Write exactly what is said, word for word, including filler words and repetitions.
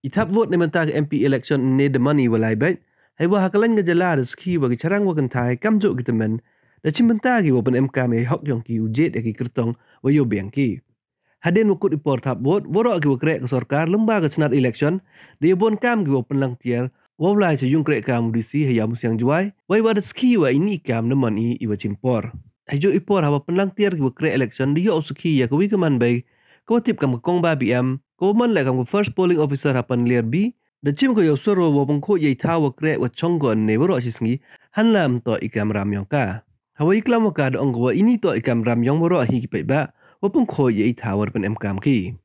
I thap vote neimynta ka M P election ynne da man i wa lai beit, heiwa ha kylleiñ ka jylla da sakhi wa ki charang wa kynthai kamjooh ki tymmen da chimbynta ki wow pynemkaam yei hok yong ki u jied ya ki kyrtong wa yoh biang ki. Hadien wa kut i por thap vote, waroh kiwa kreh ka sorkar lyngba ka chnat election da yaboon kaam ki wow pynlang tiar wow lai cha yung krehkaam u DC ha Iawmusiang, Jowai, weiwa da sakhi wa ini i kaam da man i iwa chimpor. Heijooh i por hawa pynlang tiar kiwa kreh election da yoh u sakhi ya kawi ka manbei kawa tip kam ka Kong Bah Biam, kawa man leh kam ka first polling officer ha Panaliar B, da chim ko ya u saro wow pynkhooid yei thaw wa kreh wa chong ko ynne waroh chisngi, hanla ymtoh i kaamram yong ka. Hawa yaklam wa ka da ong ko wa ini toh i kaamram yong waroh hi ki paidbah wow pynkhooid yei thaw wa da pynemkaam ki.